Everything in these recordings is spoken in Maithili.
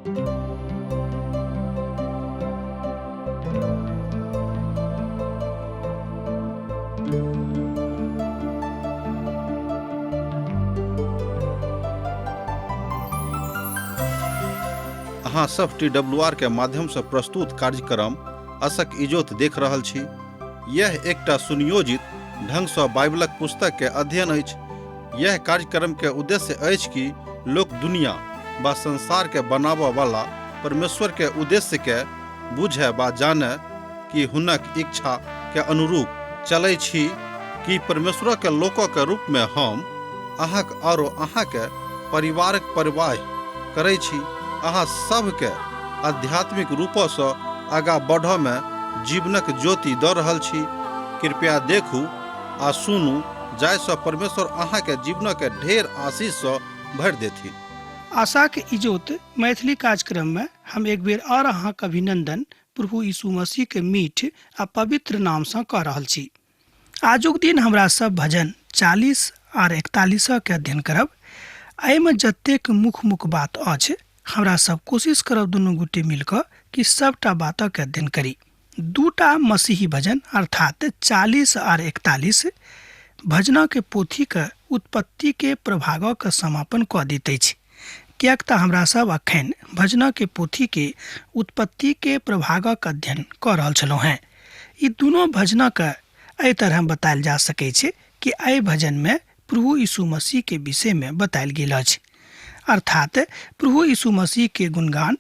अहाँ सब टी डब्ल्यू आर के माध्यम से प्रस्तुत कार्यक्रम असक इजोत देख रहल छी। यह एकटा सुनियोजित ढंग सँ बाइबलक पुस्तक के अध्ययन अछि। यह कार्यक्रम के उद्देश्य अछि कि लोक दुनिया बा संसार के बनाबऽ वाला परमेश्वर के उद्देश्य के बुझे बा जाने कि हुनक इच्छा के अनुरूप चलै छी कि परमेश्वर के लोक के रूप में हम अहाँक आरो अहाँ के परिवारक परवाह करै छी। अहाँ सबके आध्यात्मिक रूपसँ आगाँ बढ़ऽ में जीवनक ज्योति दऽ रहल छी। कृपया देखू आ सुनू जाहिसँ परमेश्वर अहाँके जीवनक ढेर आशीषसँ भरि देथिन। आशाक इजोत मैथिली कार्यक्रम में हम एक बेर और अहाँक अभिनंदन प्रभु यीशु मसीह के मीठ आ पवित्र नाम सँ कऽ रहल छी। आजुक दिन हमरा सब भजन 40 आर 41 के अध्ययन करब। एहिमे जतेक मुख्य मुख्य बात अछि हमरा सब कोशिश करब दुनू गोटे मिलकऽ कि सबटा बातक अध्ययन करी। दूटा मसीही भजन अर्थात 40 आर 41 भजना के पोथी के उत्पत्ति के प्रभागक के समापन कऽ दैत अछि, किएक तऽ हमरा सब अखन भजना के पोथी के उत्पत्ति के प्रभागक अध्ययन कऽ रहल छलहुँ हेँ। ई दुनू भजना के एहि तरह बतायल जा सकै छै कि एहि भजन में प्रभु यीशु मसीह के विषय में बतायल गेल अछि, अर्थात प्रभु यीशु मसीह के गुणगान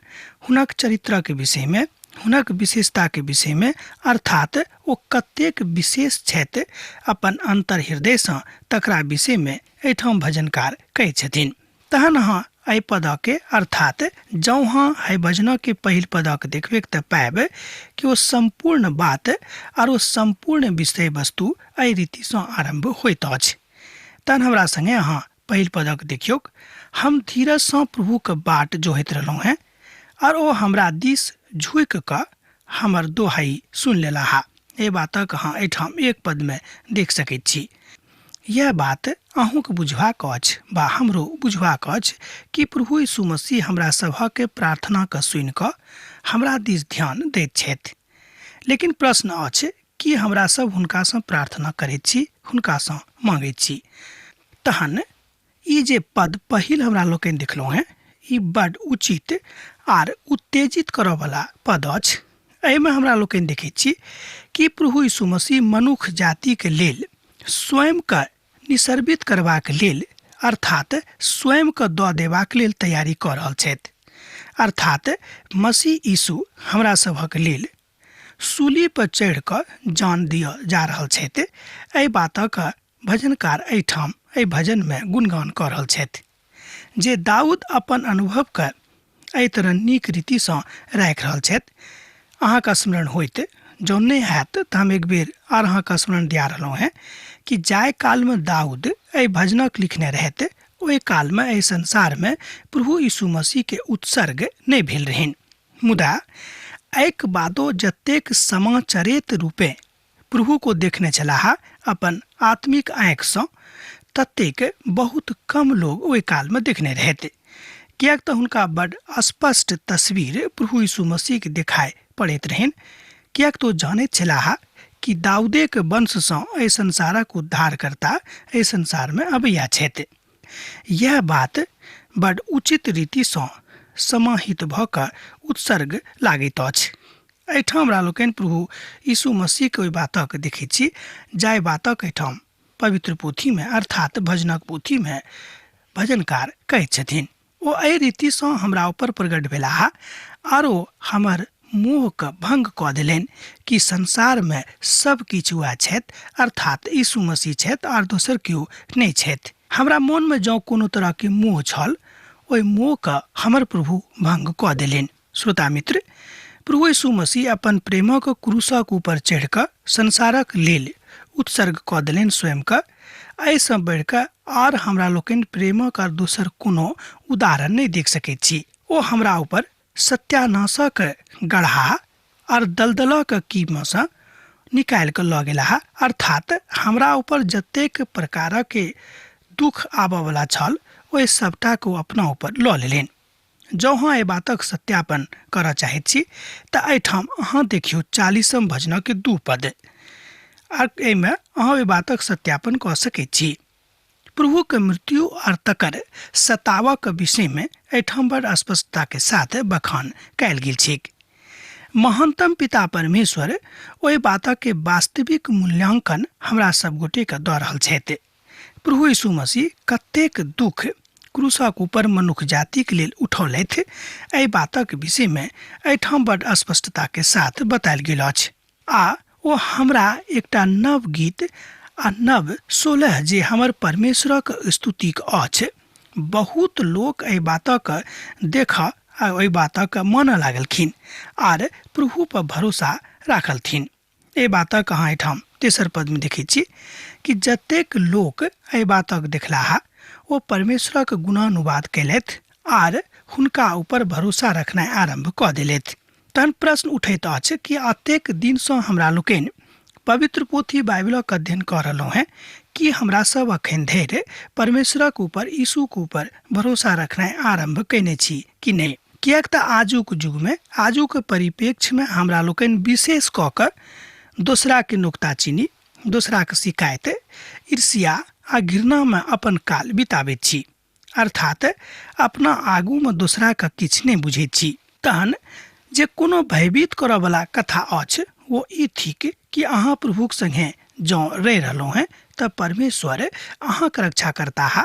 हुनक चरित्र के विषय में, हुनक विशेषता के विषय में, अर्थात ओ कतेक विशेष छथि अपन अंतर हृदय सँ तकरा विषय में एहिठाम भजनकार कहै छथिन। तहन अहाँ एहि पदके अर्थात जँ अहाँ एहि भजनके पहिल पदक देखबेक तऽ पायब कि ओ सम्पूर्ण बात आर ओ सम्पूर्ण विषय वस्तु एहि रीतिसँ आरम्भ होइत अछि। तहन हमरा संगे अहाँ पहिल पदक देखियौक, हम धीरजसँ प्रभुक बाट जोहैत रहलहुँ हेँ आर ओ हमरा दिस झुकि कऽ हमर दोहाई सुनि लेलाह। एहि बातक अहाँ एहिठाम एक पदमे देख सकैत छी। यह बात अहूँके बुझबाक अछि बा हमरो बुझबाक अछि कि प्रभु यीशु मसीह हमरा सभक प्रार्थनाके सुनि कऽ हमरा दिस ध्यान दैत छथि। लेकिन प्रश्न अछि कि हमरा सब हुनकासँ प्रार्थना करैत छी, हुनकासँ मांगैत छी? तहन ई जे पद पहिल हमरा लोकनि देखलहुँ हेँ ई बड उचित आर उत्तेजित करऽवला पद अछि। एहिमे हमरा लोकनि देखैत छी कि प्रभु यीशु मसीह मनुख जातिके लेल स्वयंके निसर्वित करबाक लेल अर्थात स्वयंके दऽ देबाक लेल तैयारी कऽ रहल छथि। अर्थात मसीह यीशु हमरा सभक लेल सूली पर चढ़ि कऽ जान दिअ जा रहल छथि। एहि बातक भजनकार एहिठाम एहि भजनमे गुणगान कऽ रहल छथि जे दाऊद अपन अनुभवके एहि तरह नीक रीतिसँ राखि रहल छथि। अहाँके स्मरण होइत जँ नहि हैत तऽ हम एक बेर आर अहाँके स्मरण दिया रहलहुँ हेँ कि जाहि कालमे दाऊद एहि भजनक लिखने रहथि ओहि कालमे एहि संसारमे प्रभु यीशु मसीहके उत्सर्ग नहि भेल रहनि, मुदा एहिके बादो जतेक समाचरित रूपे प्रभु को देखने छलाह अपन आत्मिक आँखिसँ ततेक बहुत कम लोग ओहि कालमे देखने रहथि, किएक तऽ हुनका बड स्पष्ट तस्वीर प्रभु यीशु मसीहके देखाइ पड़ैत रहनि, किएक तऽ ओ जानैत छलाह कि दाऊदेके वंशसँ एहि संसारक उद्धारकर्ता एहि संसारमे अबैया छथि। यह बात बड उचित रीतिसँ समाहित भऽ कऽ उत्सर्ग लागैत अछि। एहिठाम हमरा लोकनि प्रभु यीशु मसीहके ओहि बातक देखैत छी जाहि बातक एहिठाम पवित्र पोथीमे अर्थात भजनक पोथीमे भजनकार कहैत छथिन। ओ एहि रीतिसँ हमरा ऊपर प्रकट भेलाह आर ओ हमर मोहके भंग कऽ देलनि कि संसारमे सब किछु वएह छथि, अर्थात यीशु मसीह छथि आर दोसर केओ नहि छथि। हमरा मोनमे जँ कोनो तरहके मोह छल ओहि मोहके हमर प्रभु भंग कऽ देलनि। श्रोता मित्र, प्रभु यीशु मसीह अपन प्रेमक क्रूसक ऊपर चढ़ि कऽ संसारक लेल उत्सर्ग कऽ देलनि स्वयंके। एहिसँ बढ़ि कऽ आर हमरा लोकनि प्रेमक आर दोसर कोनो उदाहरण नहि देख सकैत छी। ओ हमरा ऊपर सत्यानाशक गढ़ा आर दलदलक कीमसँ निकालि कऽ लऽ गेलाह, अर्थात हमरा ऊपर जतेक प्रकारक दुख आबऽवला छल ओहि सबटाके ओ अपना ऊपर लऽ लेलनि। जँ अहाँ एहि बातक सत्यापन करऽ चाहैत छी तऽ एहिठाम अहाँ देखियौ 40 भजनक 2 पद, आ एहिमे अहाँ ओहि बातक सत्यापन कऽ सकैत छी। प्रभुके मृत्यु आर तकर सतावक विषयमे एहिठाम बड़ स्पष्टताके साथ बखान कयल गेल छैक। महानतम पिता परमेश्वर ओहि बातके वास्तविक मूल्यांकन हमरा सब गोटेके दऽ रहल छथि। प्रभु यीशु मसीह कतेक दुख क्रूसक ऊपर मनुख जातिक लेल उठौलथि, एहि बातक विषयमे एहिठाम बड़ स्पष्टताके साथ बतायल गेल अछि। आ ओ हमरा एकटा नव गीत आ नव 16 जे हमर परमेश्वरक स्तुतिक अछि। बहुत लोक एहि बातक देख आ ओहि बातक मानऽ लागलखिन आर प्रभु पर भरोसा राखलथिन। एहि बातक अहाँ एहिठाम 3 पदमे देखैत छी कि जतेक लोक एहि बातक देखलाह ओ परमेश्वरक गुणानुवाद कयलथि आर हुनका ऊपर भरोसा रखनाइ आरम्भ कऽ देलथि। तहन प्रश्न उठैत अछि कि अतेक दिनसँ हमरा लोकनि पवित्र पोथी बाइबिलक अध्ययन कऽ रहलहुँ हेँ, कि हमरा सब अखन धरि परमेश्वरक ऊपर, यीशुक ऊपर भरोसा रखनाइ आरम्भ कयने छी कि नहि? किएक तऽ आजुक युगमे, आजुक परिप्रेक्ष्यमे हमरा लोकनि विशेष कऽ कऽ दोसराके नुक्ताचीनी, दोसराके शिकायत, ईर्ष्या आ घृणामे अपन काल बिताबैत छी। अर्थात अपना आगूमे दोसराके किछु नहि बुझैत छी। तहन जे कोनो भयभीत करऽवला कथा अछि ओ ई थिक कि अहाँ प्रभुक संगे जँ रहि रहलहुँ हेँ तऽ परमेश्वर अहाँके रक्षा करताह,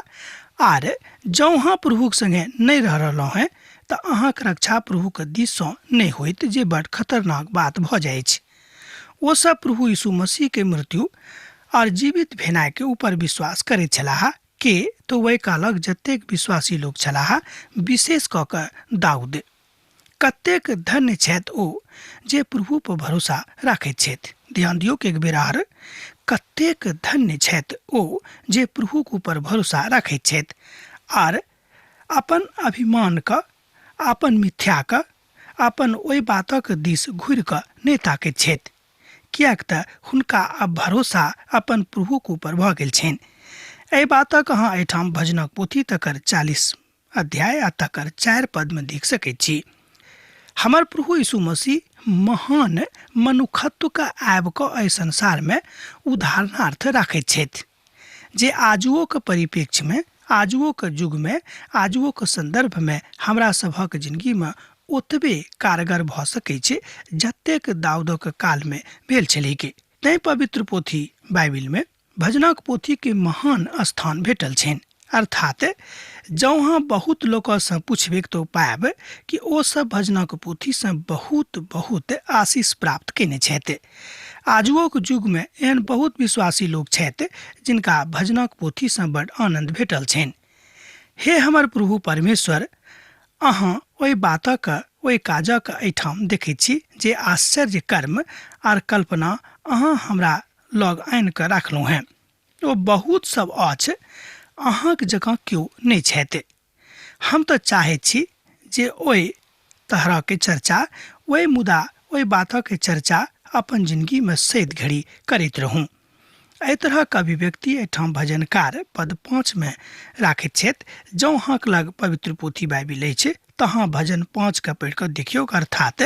आर जँ अहाँ प्रभुक संगे नहि रहि रहलहुँ हेँ तऽ अहाँके रक्षा प्रभुके दिससँ नहि होइत, जे बड़ खतरनाक बात भऽ जाइछ। ओ सब प्रभु यीशु मसीहके मृत्यु आर जीवित भेनाइके ऊपर विश्वास करैत छलाह के तऽ ओहि कालक जतेक विश्वासी लोक छलाह, विशेष कऽ कऽ दाऊद। कतेक धन्य छथि ओ जे प्रभु पर भरोसा राखैत छथि। ध्यान दियौ एक बेर आर, कतेक धन्य छथि ओ जे प्रभुक ऊपर भरोसा राखैत छथि आर अपन अभिमानक, अपन मिथ्याक, अपन ओहि बातक दिस घुरि कऽ नहि ताकैत छथि, किएक तऽ हुनका आब भरोसा अपन प्रभुक ऊपर भऽ गेल छनि। एहि बातक अहाँ एहिठाम भजनक पोथी तकर 40 अध्याय आ तकर 4 पदमे देख सकैत छी। हमर प्रभु यीशु मसीह महान मनुखत्वके आबि कऽ एहि संसारमे उदाहरणार्थ राखैत छथि, जे आजुओके परिप्रेक्ष्यमे, आजुओके युगमे, आजुओके सन्दर्भमे हमरा सभक जिनगीमे ओतबे कारगर भऽ सकै छै जतेक दाऊदक कालमे भेल छलै के। तैँ पवित्र पोथी बाइबिलमे भजनक पोथीके महान स्थान भेटल छनि। अर्थात जँ अहाँ बहुत लोकसँ पुछबैक तऽ पायब कि ओ सब भजनक पोथीसँ बहुत बहुत आशीष प्राप्त कयने छथि। आजुओक युगमे एहन बहुत विश्वासी लोक छथि जिनका भजनक पोथीसँ बड़ आनन्द भेटल छनि। हे हमर प्रभु परमेश्वर, अहाँ ओहि बातक, ओहि काजक एहिठाम देखैत छी जे आश्चर्य कर्म आर कल्पना अहाँ हमरा लग आनि कऽ राखलहुँ हेँ। ओ बहुत सब अछि, अहाँक जकाँ केओ नहि छथि। हम तऽ चाहैत छी जे ओहि तरहके चर्चा, ओहि मुदा ओहि बातक चर्चा अपन जिनगीमे सैत घड़ी करैत रहूँ। एहि तरहक अभिव्यक्ति एहिठाम भजनकार पद 5 मे राखैत छथि। जँ अहाँक लग पवित्र पोथी बाइबिल अछि तऽ अहाँ भजन 5 के पढ़ि कऽ देखियौ, अर्थात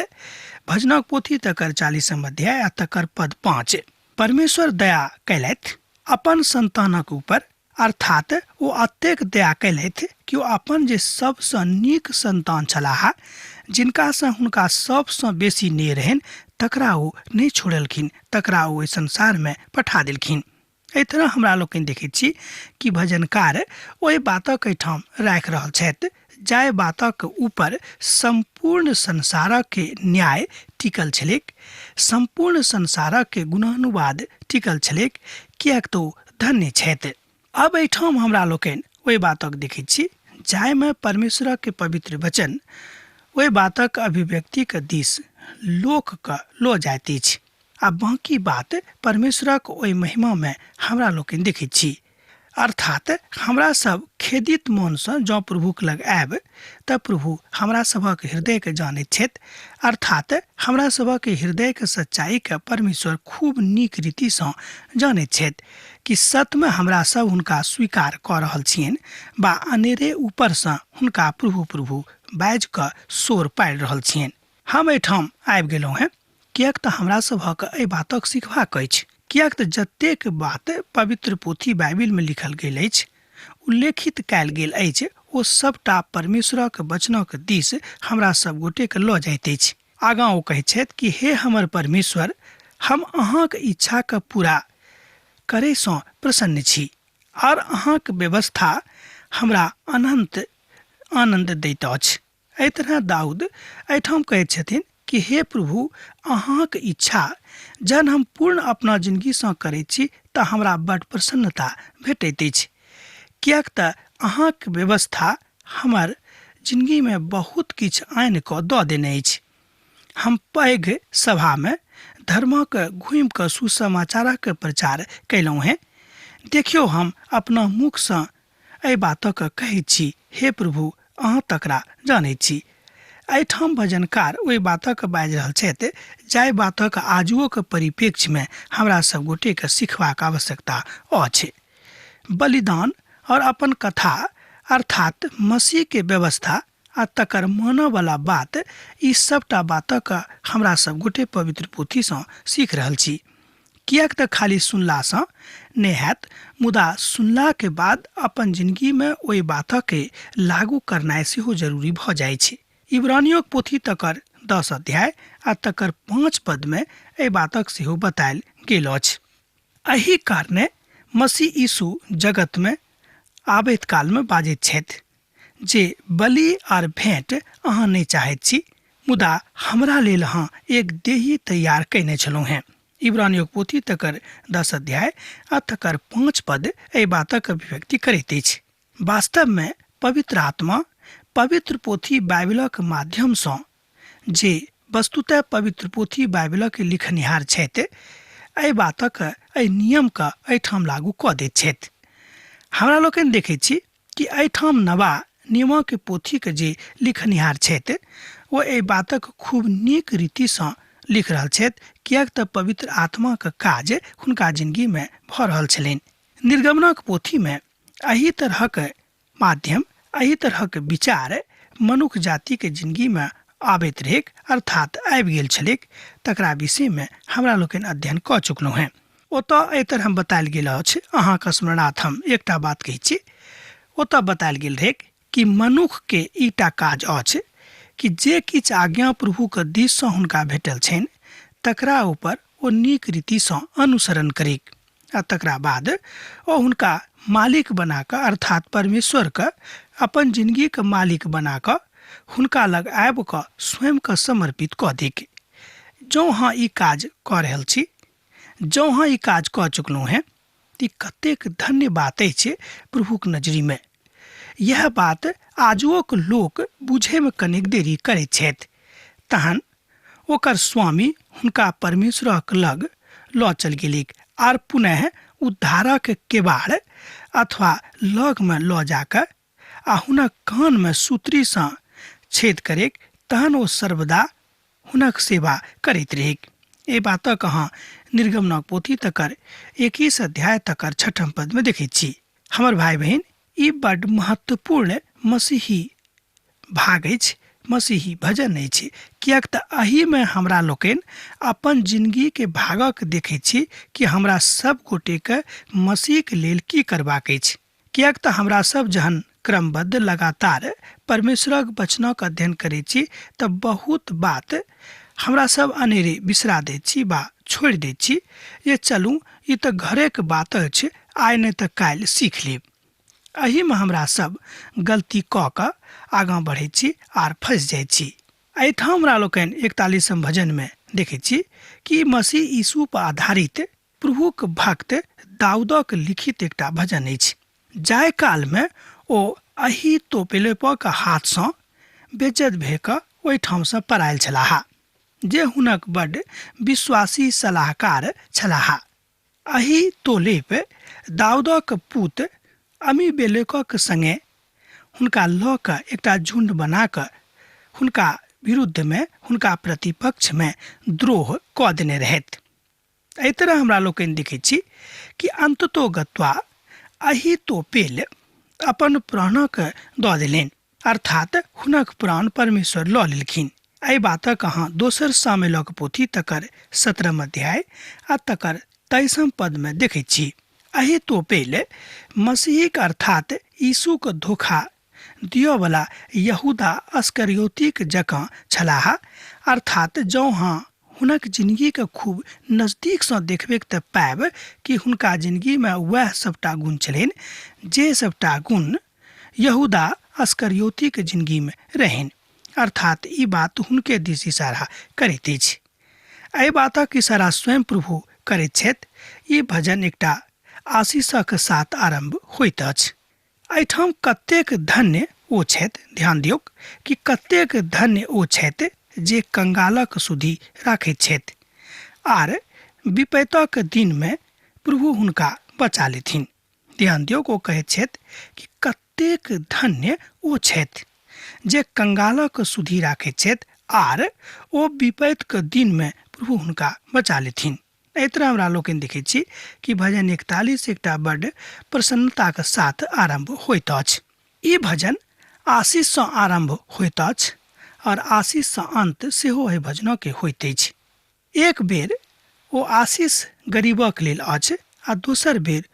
भजनक पोथी तकर 40 अध्याय आ तकर पद 5। परमेश्वर दया कयलथि अपन संतानक ऊपर, अर्थात ओ अतेक दया कयलथि कि ओ अपन जे सबसँ नीक संतान छलाह, जिनकासँ हुनका सबसँ बेसी नेह रहनि, तकरा ओ नहि छोड़लखिन, तकरा ओ एहि संसारमे पठा देलखिन। एहि तरह हमरा लोकनि देखैत छी कि भजनकार ओहि बातक एहिठाम राखि रहल छथि जाहि बातक ऊपर सम्पूर्ण संसारक न्याय टिकल छलैक, सम्पूर्ण संसारक गुणानुवाद टिकल छलैक, किएक तऽ ओ धन्य छथि। अब एहिठाम हमरा लोकनि ओहि बातक देखैत छी जाहिमे परमेश्वरक पवित्र वचन ओहि बातक अभिव्यक्तिक दिस लोकके लऽ जाइत अछि आ बाँकी बात परमेश्वरक ओहि महिमामे हमरा लोकनि देखैत छी। अर्थात हमरा सब खेदित मोनसँ जँ प्रभुक लग आयब तऽ प्रभु हमरा सभक हृदयके जानैत छथि। अर्थात हमरा सभक हृदयके सच्चाइके परमेश्वर खूब नीक रीतिसँ जानैत छथि कि सतमे हमरा सब हुनका स्वीकार कऽ रहल छियनि बा अनेरे ऊपरसँ हुनका प्रभु प्रभु बाजि कऽ शोर पाड़ि रहल छियनि। हम एहिठाम आबि गेलहुँ हेँ किएक तऽ हमरा सभक एहि बातक सिखबाक अछि, किएक तऽ जतेक बात पवित्र पोथी बाइबिलमे लिखल गेल अछि, उल्लेखित कयल गेल अछि, ओ सभटा परमेश्वरक वचनक दिस हमरा सभ गोटेके लऽ जाइत अछि। आगाँ ओ कहैत छथि कि हे हमर परमेश्वर, हम अहाँक इच्छाके पूरा करयसँ प्रसन्न छी आर अहाँक व्यवस्था हमरा अनन्त आनन्द दैत अछि। एहि तरह दाऊद एहिठाम कहैत छथिन कि हे प्रभु, अहाँक इच्छा जहन हम पूर्ण अपना जिनगीसँ करैत छी तऽ हमरा बड प्रसन्नता भेटैत अछि, किएक तऽ अहाँक व्यवस्था हमर जिनगीमे बहुत किछु आनि कऽ दऽ देने अछि। हम पैघ सभामे धर्मक घूमि कऽ सुसमाचारक प्रचार कयलहुँ हेँ। देखियौ, हम अपना मुखसँ एहि बातक कहैत छी, हे प्रभु, अहाँ तकरा जानैत छी। एहिठाम भजनकार ओहि बातक बाजि रहल छथि जाहि बातक आजुओक परिप्रेक्ष्यमे हमरा सब गोटेके सिखबाक आवश्यकता अछि। बलिदान और अपन कथा अर्थात मसीह के व्यवस्था आ तकर मानऽवला बात, ई सबटा बातक हमरा सब गोटे पवित्र पोथीसँ सीख रहल छी। किएक तऽ खाली सुनलासँ नहि हैत, मुदा सुनलाके बाद अपन जिनगीमे ओहि बातके लागू करनाइ सेहो जरूरी भऽ जाइ छै। इब्रानियोक पोथी तकर 10 अध्याय आ तकर 5 पदमे एहि बातक सेहो बतायल गेल अछि। एहि कारणे मसीह यीशु जगतमे आबैत कालमे बाजैत छथि जे बलि आर भेंट अहाँ नहि चाहैत छी, मुदा हमरा लेल अहाँ एक देही तैयार कयने छलहुँ हेँ। इब्रानियोक पोथी तकर 10 अध्याय आ तकर 5 पद एहि बातक अभिव्यक्ति करैत अछि। वास्तवमे पवित्र आत्मा पवित्र पोथी बाइबिलक माध्यमसँ, जे वस्तुतः पवित्र पोथी बाइबिलक लिखनिहार छथि, एहि बातक, एहि नियमके एहिठाम लागू कऽ दैत छथि। हमरा लोकनि देखैत छी कि एहिठाम नवा नियमक पोथीके जे लिखनिहार छथि ओ एहि बातक खूब नीक रीतिसँ लिख रहल छथि, किएक तऽ पवित्र आत्माक काज हुनका जिनगीमे भऽ रहल छलनि। निर्गमनक पोथीमे एहि तरहक माध्यम, एहि तरहक विचार मनुख जातिके जिनगीमे आबैत रहैक, अर्थात आबि गेल छलैक, तकरा विषयमे हमरा लोकनि अध्ययन कऽ चुकलहुँ हेँ। ओतऽ एहि तरह बतायल गेल अछि, अहाँके स्मरणार्थ हम एकटा बात कहै छी। ओतऽ बतायल गेल रहैक कि मनुखके ईटा काज अछि कि जे किछु आज्ञा प्रभुके दिससँ हुनका भेटल छनि तकरा ऊपर ओ नीक रीतिसँ अनुसरण करैक आ तकरा बाद ओ हुनका मालिक बना कऽ, अर्थात परमेश्वरके अपन जिनगीके मालिक बना कऽ हुनका लग आबि कऽ स्वयंके समर्पित कऽ दैक। जँ अहाँ ई काज कऽ रहल छी, जँ अहाँ ई काज कऽ चुकलहुँ हेँ, तऽ ई कतेक धन्य बात अछि प्रभुक नजरिमे। इएह बात आजुओक लोक बुझैमे कनेक देरी करैत छथि। तहन ओकर स्वामी हुनका परमेश्वरक लग लऽ चल गेलिक आर पुनः उद्धारक केबाड़ अथवा लगमे लऽ जाकऽ आ हुनक कानमे सूत्रीसँ छेद करैक, तहन ओ सर्वदा हुनक सेवा करैत रहैक। एहि बातक अहाँ निर्गमनक पोथी तकर 21 अध्याय तकर 6 पदमे देखैत छी। हमर भाइ बहिन, ई बड्ड महत्वपूर्ण मसीही भाग अछि, मसीही भजन अछि, किएक तऽ एहिमे हमरा लोकनि अपन जिनगीके भागक देखैत छी कि हमरा सब गोटेके मसीहके लेल की करबाक अछि। किएक तऽ हमरा सब जहन क्रमबद्ध लगातार परमेश्वरक वचनक अध्ययन करैत छी तऽ बहुत बात हमरा सब अनेरे बिसरा दैत छी बा छोड़ि दैत छी जे चलू ई तऽ घरेके बात अछि, आइ नहि तऽ काल्हि सीख लेब। एहिमे हमरा सब गलती कऽ कऽ आगाँ बढ़ैत छी आर फँसि जाइत छी। एहिठाम हमरा लोकनि 41 भजनमे देखैत छी कि मसीह यीशु पर आधारित प्रभुक भक्त दाऊदक लिखित एकटा भजन अछि। जाहि कालमे ओ एहि तोपेलेपक हाथसँ बेज्जत भए कऽ ओहिठामसँ पड़ायल छलाह, जे हुनक बड्ड विश्वासी सलाहकार छलाह। एहि तोलेप दाऊदक पुत अमीबेलेकक संगे हुनका लऽ कऽ एकटा झुण्ड बना कऽ हुनका विरुद्धमे, हुनका प्रतिपक्षमे द्रोह कऽ देने रहथि। एहि तरह हमरा लोकनि देखै छी कि अन्ततो गत्वा अही तोपेल अपन प्राणक दऽ देलनि अर्थात हुनक प्राण परमेश्वर लऽ लेलखिन। एहि बातक अहाँ दोसर सामेलक पोथी तकर 17 अध्याय आ तकर 23 पदमे देखैत छी। एहि तोपेल मसीहीक अर्थात यीशुक धोखा दिअवला यहूदा अस्करियोतीक जकाँ छलाह। अर्थात जँ अहाँ हुनक जिनगीके खूब नजदीकसँ देखबैक तऽ पायब कि हुनका जिनगीमे वएह सभटा गुण छलनि जे सभटा गुण यहूदा अस्करियोतीक जिनगीमे रहनि। अर्थात ई बात हुनके दिस इशारा करैत अछि। एहि बातक इशारा स्वयं प्रभु करैत छथि। ई भजन एकटा आशीषक साथ आरम्भ होइत अछि। एहिठाम कतेक धन्य ओ छथि, ध्यान दियौक कि कतेक धन्य ओ छथि जे कंगालक सुधि राखैत छथि आर विपैतक दिनमे प्रभु हुनका बचा लेथिन। ध्यान दियौक, ओ कहैत छथि कि कतेक धन्य ओ छथि जे कंगालक सुधि राखैत छथि आर ओ विपैतक दिनमे प्रभु हुनका बचा लेथिन। एहि तरह हमरा लोकनि देखैत छी कि भजन 41 एकटा बड्ड प्रसन्नताक साथ आरम्भ होइत अछि। ई भजन आशीषसँ आरम्भ होइत अछि और आशीषसँ अन्त सेहो एहि भजनके होइत अछि। एक बेर ओ आशीष गरीबक लेल अछि आ दोसर बेर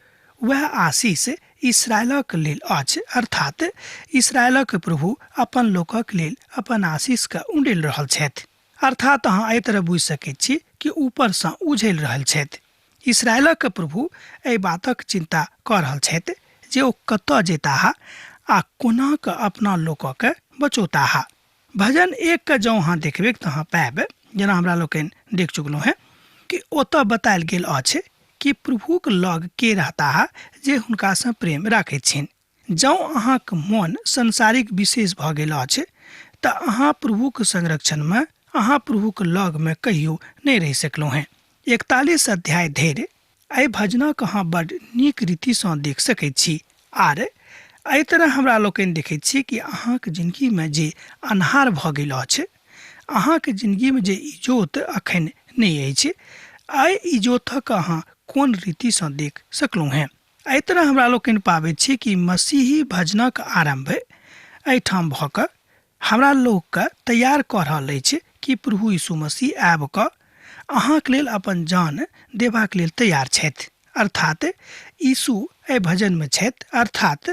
वएह आशीष इसराइलक लेल अछि। अर्थात इसराइलक प्रभु अपन लोकक लेल अपन आशीषके उंडेल रहल छथि। अर्थात अहाँ एहि तरह बुझि सकैत छी कि ऊपरसँ उझलि रहल छथि। इसराइलक प्रभु एहि बातक चिन्ता कऽ रहल छथि जे ओ कतऽ जेताह आ कोना कऽ अपना लोकके बचौताह। भजन 1 के जँ अहाँ देखबै तऽ अहाँ पायब, जेना हमरा लोकनि देख चुकलहुँ हेँ कि ओतऽ बतायल गेल अछि कि प्रभुक लग के रहताह जे हुनकासँ प्रेम राखैत छिन। जँ अहाँक मोन सांसारिक विशेष भऽ गेल अछि तऽ अहाँ प्रभुक संरक्षणमे, अहाँ प्रभुक लगमे कहियो नहि रहि सकलहुँ हेँ। 41 अध्याय धरि एहि भजनक अहाँ बड्ड नीक रीतिसँ देख सकैत छी आर एहि तरह हमरा लोकनि देखैत छी कि अहाँक जिनगीमे जे अन्हार भऽ गेल अछि, अहाँक जिनगीमे जे इजोत अखन नहि अछि, एहि इजोतक अहाँ कोन रीतिसँ देख सकलहुँ हेँ। एहि तरह हमरा लोकनि पाबैत छी कि मसीही भजनक आरम्भ एहिठाम भऽ कऽ हमरा लोकके तैयार कऽ रहल अछि कि प्रभु यीशु मसीह आबि कऽ अहाँके लेल अपन जान देबाक लेल तैयार छथि। अर्थात यीशु एहि भजनमे छथि। अर्थात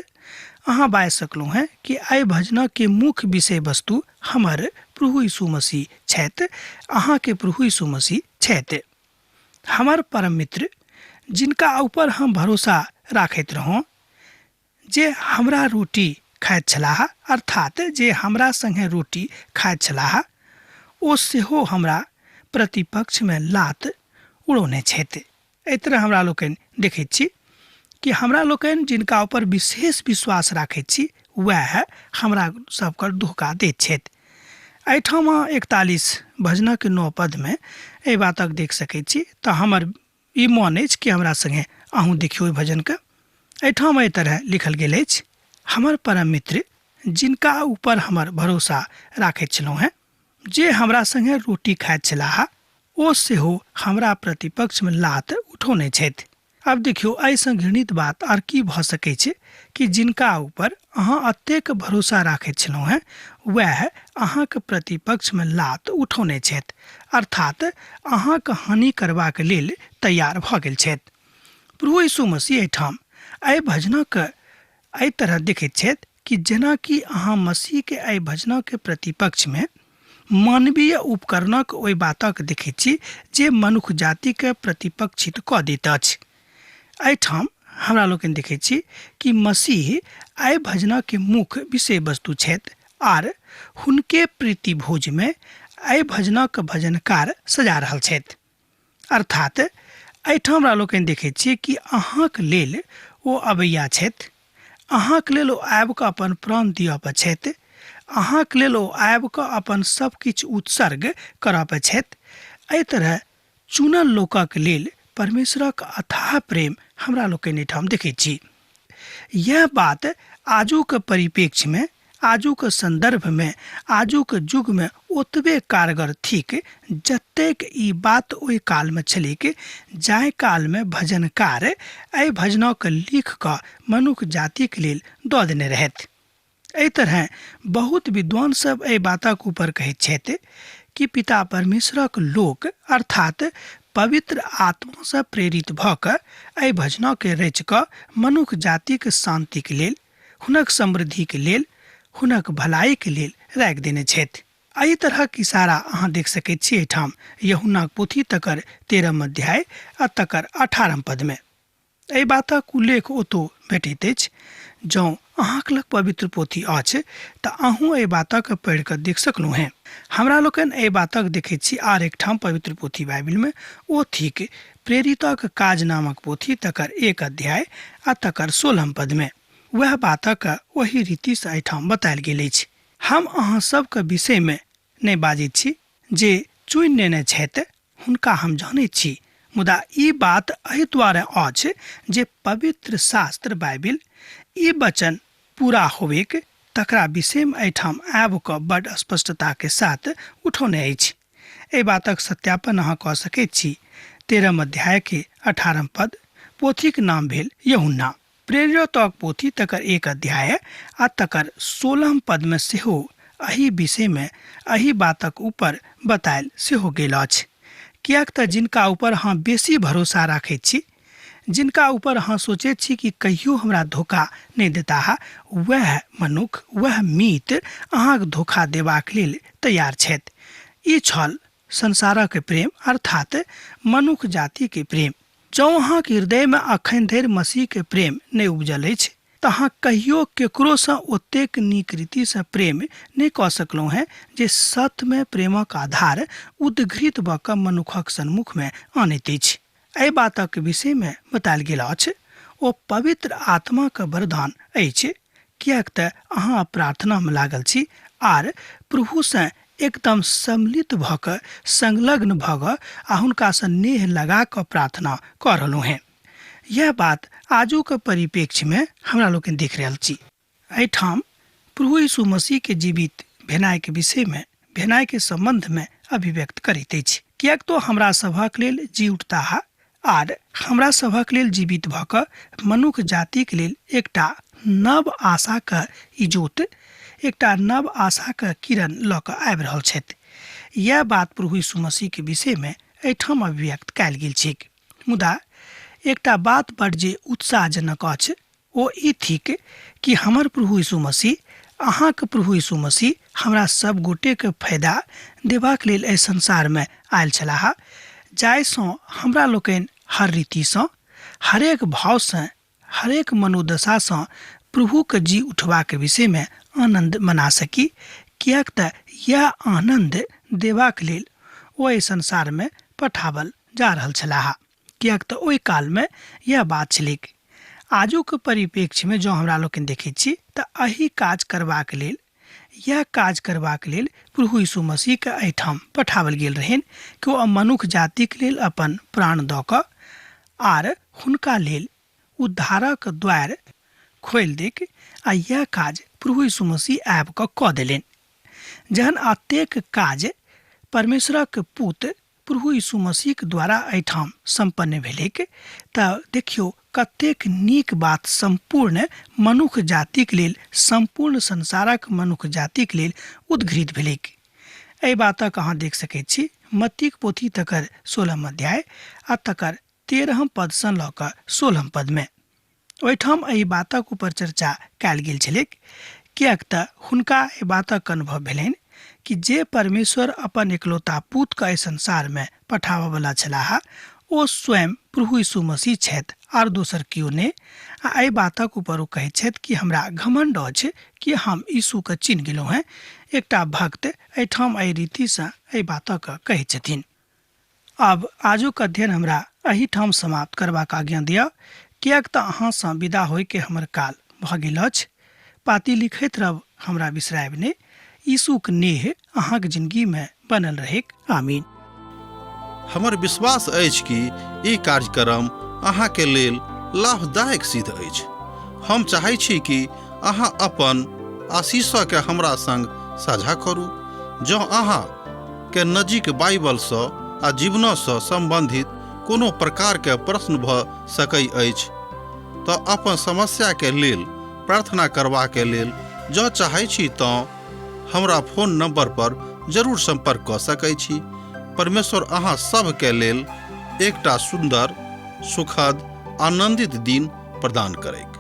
अहाँ बाजि सकलहुँ हेँ कि एहि भजनके मुख्य विषय वस्तु हमर प्रभु यीशु मसीह छथि, अहाँके प्रभु यीशु मसीह छथि। हमर परम मित्र जिनका ऊपर हम भरोसा राखैत रहौं, जे हमरा रोटी खाइत छलाह, अर्थात जे हमरा संगे रोटी खाइत छलाह, ओ सेहो हमरा प्रतिपक्षमे लात उड़ौने छथि। एहि तरह हमरा लोकनि देखैत छी कि हमरा लोकनि जिनका ऊपर विशेष विश्वास राखैत छी वएह हमरा सबके धोखा दैत छथि। एहिठाम 41 भजनक 9 पदमे एहि बातक देख सकैत छी। तऽ हमर ई मन अछि कि हमरा संगे अहूँ देखियौ ओहि भजनके। एहिठाम एहि तरह लिखल गेल अछि, हमर परम मित्र जिनका ऊपर हमर भरोसा राखैत छलहुँ हेँ, जे हमरा संगे रोटी खाइत छलाह, ओ सेहो हमरा प्रतिपक्षमे लात उठौने छथि। आब देखियौ, एहिसँ घृणित बात आर की भऽ सकै छै कि जिनका ऊपर अहाँ एतेक भरोसा राखैत छलहुँ हेँ वएह अहाँक प्रतिपक्षमे लात उठौने छथि, अर्थात अहाँक हानि करबाक लेल तैयार भऽ गेल छथि। प्रभु यीशु मसीह एहिठाम एहि भजनक एहि तरह देखैत छथि कि जेनाकि अहाँ मसीहके एहि भजनके प्रतिपक्षमे मानवीय उपकरणक ओहि बातक देखैत छी जे मनुख जातिके प्रतिपक्षित कऽ दैत अछि। एहिठाम हमरा लोकनि देखैत छी कि मसीह एहि भजनके मुख्य विषय वस्तु छथि आर हुनके प्रीति भोजमे एहि भजनक भजनकार सजा रहल छथि। अर्थात एहिठाम हमरा लोकनि देखैत छी कि अहाँक लेल ओ अबैया छथि, अहाँक लेल ओ आबि कऽ अपन प्राण दिअ पर छथि, अहाँक लेल ओ आबि कऽ अपन सब किछु उत्सर्ग करऽ पर छथि। एहि तरह चुनल लोकक लेल परमेश्वरक अथाह प्रेम हमरा लोकनि एहिठाम देखैत छी। यह बात आजुक परिप्रेक्ष्यमे, आजुक सन्दर्भमे, आजुक युगमे ओतबे कारगर थिक जतेक ई बात ओहि कालमे छलैक जाहि कालमे भजनकार एहि भजनक लिख कऽ मनुख जातिक लेल दऽ देने रहथि। एहि तरहें बहुत विद्वान सब एहि बातक ऊपर कहैत छथि कि पिता परमेश्वरक लोक अर्थात पवित्र आत्मासँ प्रेरित भऽ कऽ एहि भजनके रचि कऽ मनुख जातिक शान्तिक लेल, हुनक समृद्धिक लेल, हुनक भलाइक लेल राखि देने छथि। एहि तरहक इशारा अहाँ देख सकैत छी एहिठाम यहुन्नाक पोथी तकर 13 अध्याय आ तकर 18 पदमे। एहि बातक उल्लेख ओतौ भेटैत अछि। जँ अहाँक लग पवित्र पोथी अछि तऽ अहूँ एहि बातक पढ़ि कऽ देख सकलहुँ हेँ। हमरा लोकनि एहि बातक देखैत छी आर एकठाम पवित्र पोथी बाइबिलमे, ओ थिक प्रेरितक काज नामक पोथी तकर 1 अध्याय आ तकर 16 पदमे। वएह बातक ओही रीतिसँ एहिठाम बतायल गेल अछि। हम अहाँ सबके विषयमे नहि बाजैत छी, जे चुनि नेने छथि हुनका हम जानैत छी, मुदा ई बात एहि दुआरे अछि जे पवित्र शास्त्र बाइबिल ई वचन पूरा होबेक तकरा विषयमे एहिठाम आबि कऽ बड्ड स्पष्टताके साथ उठौने अछि। एहि बातक सत्यापन अहाँ कऽ सकैत छी 13 अध्यायके 18 पद। पोथीक नाम भेल यहुन्ना। प्रेरितक पोथी तकर 1 अध्याय आ तकर 16 पदमे सेहो एहि विषयमे एहि बातक ऊपर बतायल सेहो गेल अछि। किएक तऽ जिनका ऊपर अहाँ बेसी भरोसा राखैत छी, जिनका ऊपर अहाँ सोचैत छी कि कहियो हमरा धोखा नहि देताह, वएह मनुख, वएह मीत अहाँक धोखा देबाक लेल तैयार छथि। ई छल संसारक प्रेम अर्थात मनुख जातिके प्रेम। जँ अहाँक हृदयमे अखन धरि मसीहके प्रेम नहि उपजल अछि तऽ अहाँ कहियो केकरोसँ ओतेक नीक रीतिसँ प्रेम नहि कऽ सकलहुँ हेँ जे सत्यमे प्रेमक आधार उद्घृत भऽ कऽ मनुखक सन्मुखमे आनैत अछि। एहि बातक विषयमे बतायल गेल अछि, ओ पवित्र आत्माक वरदान अछि, किएक तऽ अहाँ प्रार्थनामे लागल छी आर प्रभुसँ एकदम सम्मिलित भऽ कऽ, संलग्न भऽ कऽ आ हुनकासँ नेह लगा कऽ प्रार्थना कऽ रहलहुँ हेँ। यएह बात आजुक परिप्रेक्ष्यमे हमरा लोकनि देख रहल छी। एहिठाम प्रभु यीशु मसीहके जीवित भेनाइके विषयमे, भेनाइके सम्बन्धमे अभिव्यक्त करैत अछि। किएक तऽ हमरा सभक लेल जी उठताह आर हमरा सभक लेल जीवित भऽ कऽ मनुख जातिक लेल एकटा नव आशाक इजोत, एकटा नव आशाक किरण लऽ कऽ आबि रहल छथि। इएह बात प्रभु यीशु मसीहके विषयमे एहिठाम अभिव्यक्त कयल गेल छैक। मुदा एकटा बात बड जे उत्साहजनक अछि ओ ई थिक कि हमर प्रभु यीशु मसीह, अहाँक प्रभु यीशु मसीह हमरा सब गोटेके फायदा देबाक लेल एहि संसारमे आयल छलाह, जाहिसँ हमरा लोकनि हर रीतिसँ, हरेक भावसँ, हरेक मनोदशासँ प्रभुके जी उठबाक विषयमे आनन्द मना सकी, किएक तऽ इएह आनन्द देबाक लेल ओ एहि संसारमे पठाबल जा रहल छलाह, किएक तऽ ओहि कालमे इएह बात छलैक। आजुक परिप्रेक्ष्यमे जँ हमरा लोकनि देखैत छी तऽ एहि काज करबाक लेल, इएह काज करबाक लेल प्रभु यीशु मसीहके एहिठाम पठाओल गेल रहनि कि ओ मनुख जातिक लेल अपन प्राण दऽ कऽ आर हुनका लेल उद्धारक द्वार खोलि दैक, आ इएह काज प्रभु यीशु मसीह आबि कऽ कऽ देलनि। जहन अतेक काज परमेश्वरक पुत प्रभु यीशु मसीहक द्वारा एहिठाम सम्पन्न भेलैक तऽ देखियौ कतेक नीक बात सम्पूर्ण मनुख जातिक लेल, सम्पूर्ण संसारक मनुख जातिक लेल उद्घृत भेलैक। एहि बातक अहाँ देख सकैत छी मत्तीक पोथी तकर 16 अध्याय आ तकर 13 पदसँ लऽ कऽ 16 पदमे। ओहिठाम एहि बातक ऊपर चर्चा कयल गेल छलैक, किएक तऽ हुनका एहि बातक अनुभव भेलनि कि जे परमेश्वर अपन एकलौता पुतके एहि संसारमे पठाबऽवला छलाह ओ स्वयं प्रभु यीशु मसीह छथि आर दोसर केओ नहि। आ एहि बातक ऊपर ओ कहैत छथि कि हमरा घमण्ड अछि कि हम यीशुके चिन्ह गेलहुँ हेँ। एकटा भक्त एहिठाम एहि रीतिसँ एहि बातक कहैत छथिन। आब आजुक अध्ययन हमरा एहिठाम समाप्त करबाक आज्ञा दिअ, किएक तऽ अहाँसँ विदा होइके हमर काल भऽ गेल अछि। पाती लिखैत रहब, हमरा बिसरायब नहि। यीशुक नेह अहाँक जिनगीमे बनल रहैक। आमीन। हमर विश्वास अछि कि ई कार्यक्रम अहाँके लेल लाभदायक सिद्ध अछि। हम चाहै छी कि अहाँ अपन आशीषके हमरा संग साझा करू। जँ अहाँ के नजीक बाइबलसँ आ जीवनसँ सम्बन्धित कोनो प्रकारके प्रश्न भऽ सकै अछि तऽ अपन समस्याके लेल प्रार्थना करबाके लेल जँ चाहै छी तँ हमरा फोन नंबर पर जरूर संपर्क कऽ सकै छी। परमेश्वर अहाँ सभके लेल एकटा सुन्दर, सुखद, आनंदित दिन प्रदान करैक।